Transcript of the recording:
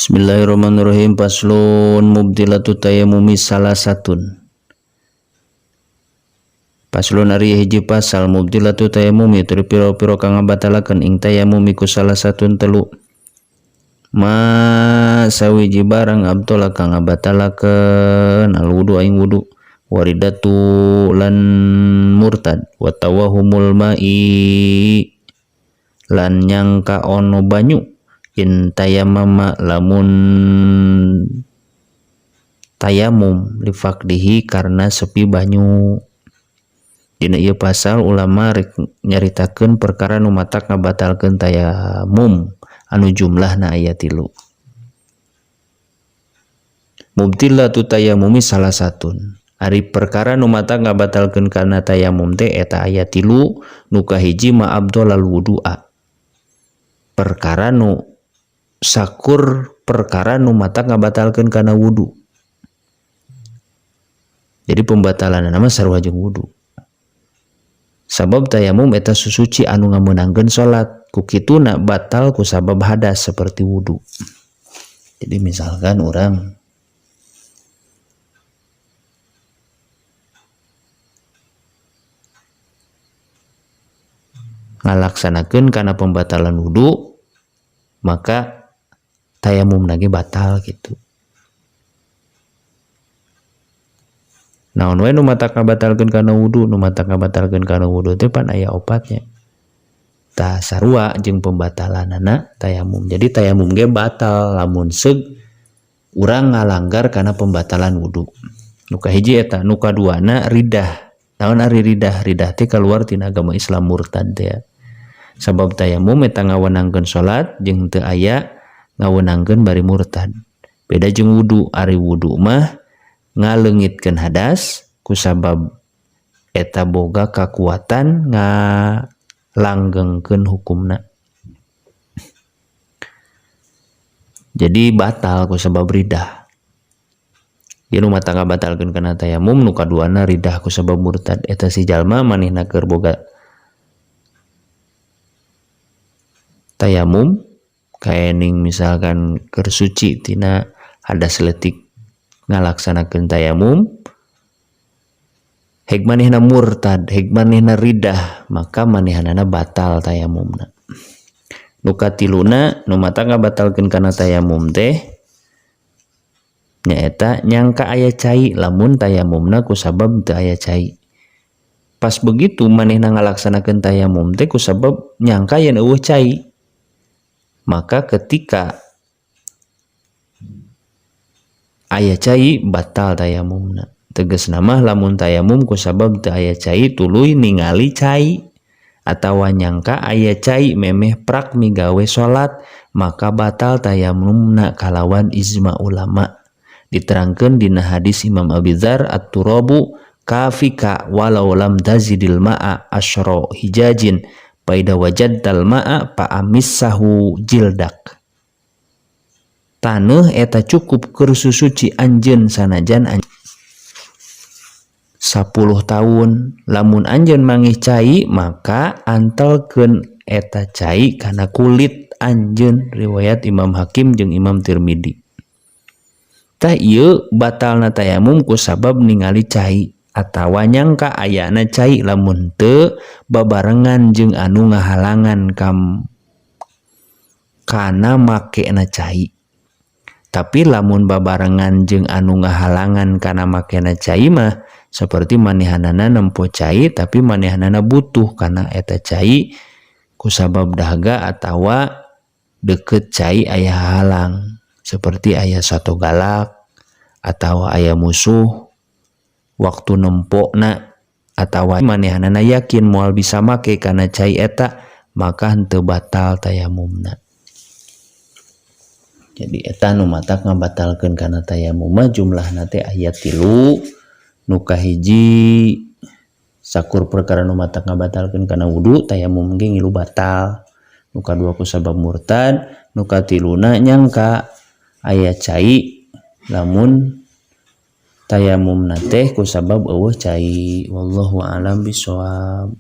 Bismillahirrahmanirrahim. Faslun mubtilatu tayammumi salasatun. Faslun ari hiji pasal mubtilatu tayammumi teu pira-pira kang ngabatalakeun ing tayammum iku salasatun telu. Ma sawiji barang abtola kang ngabatalakeun al wudu aing wudu waridatu lan murtad wa tawahumul ma'i lan nyangka ono banyu in tayammama lamun tayamum lifaqdihi karena sepi banyu. Dina ieu pasal ulama rek nyaritakeun perkara nu matak ngabatalkeun tayamum anu jumlahna aya 3. Mubtilatu tayamumi salasatun. Ari perkara nu matak ngabatalkeun kana tayamum teh eta aya 3, nu kahiji ma abdalal wudu'a. Perkara nu sakur perkara nu matak ngabatalkeun kana wudu. Jadi pembatalanna mah sarua jeung wudu. Sabab tayamum eta susuci anu ngameunangkeun salat, ku kituna batal ku sabab hadas seperti wudu. Jadi misalkan orang ngalaksanakeun kana pembatalan wudu, maka tayamum lagi batal gitu. Naon we nu matak ngabatalkeun kana wudu, nu matak ngabatalkeun kana wudu teh pan aya opatnya. Tah sarua jeung pembatalanana tayamum. Jadi tayamum ge batal lamun seug urang ngalanggar kana pembatalan wudu. Nu kahiji eta, nu kaduana ridah. Naon ari ridah? Ridah teh kaluar tina agama Islam, murtad teh. Sabab tayamum eta ngawenangkeun salat jeung teu aya ngawenangkeun bari murtad. Beda jeung wudu, ari wudu mah ngaleungitkeun hadas kusabab eta boga kakuatan ngalanggengkeun hukumna. Jadi batal kusabab ridah. Ieu nu mata ngabatalkeun kana tayamum, nu kaduana ridah kusabab murtad. Eta si jalma manehna keur boga tayamum kaening misalkan keur suci tina hadas leutik ngalaksanakeun tayamum, heg manehna murtad, heg manehna ridah, maka manehanana batal tayamumna. Nu katiluna nu mata ngabatalkeun kana tayamum teh nyaeta nyangka aya cai lamun tayamumna kusabab teu aya cai. Pas begitu manehna ngalaksanakeun tayamum teh kusabab nyangka yen eueuh cai, maka ketika aya cai batal tayamumna. Tegasna mah lamun tayamum kusabab teu aya cai tuluy ningali cai atawa nyangka aya cai memeh prak migawe salat, maka batal tayamumna kalawan ijma ulama. Diterangkeun dina hadis Imam Abi Dzar, at-turabu kafika walau lam tazidil ma'a asyra hijajin faida wajadtal ma'a fa amissahu jildak. Taneuh eta cukup keur susuci anjeun sanajan 10 tahun. Lamun anjeun mangih cai maka antelkeun eta cai kana kulit anjeun. Riwayat Imam Hakim jeung Imam Tirmidzi. Tah ieu batalna tayamum ku sabab ningali cai atawa nyangka ayana cai lamun teu babarengan jeung anu ngahalangan kana makena cai. Tapi lamun babarengan jeung anu ngahalangan kana makena cai mah seperti manehanana nempo cai tapi manehanana butuh kana eta cai kusabab dahaga atawa deket cai aya halang seperti aya sato galak atau aya musuh waktu nempokna atawa manehanana yakin moal bisa make kana cai eta, maka henteu batal tayamumna. Jadi eta nu matak ngabatalkeun kana tayamum mah jumlahna teh aya 3. Nu kahiji sakur perkara nu matak ngabatalkeun kana wudu, tayamum ge ngilu batal. Nu kadua ku sabab murtad, nu katiluna nyangka aya cai lamun tayamumna teh ku sabab eueuh cai. Wallahu a'lam bishawab.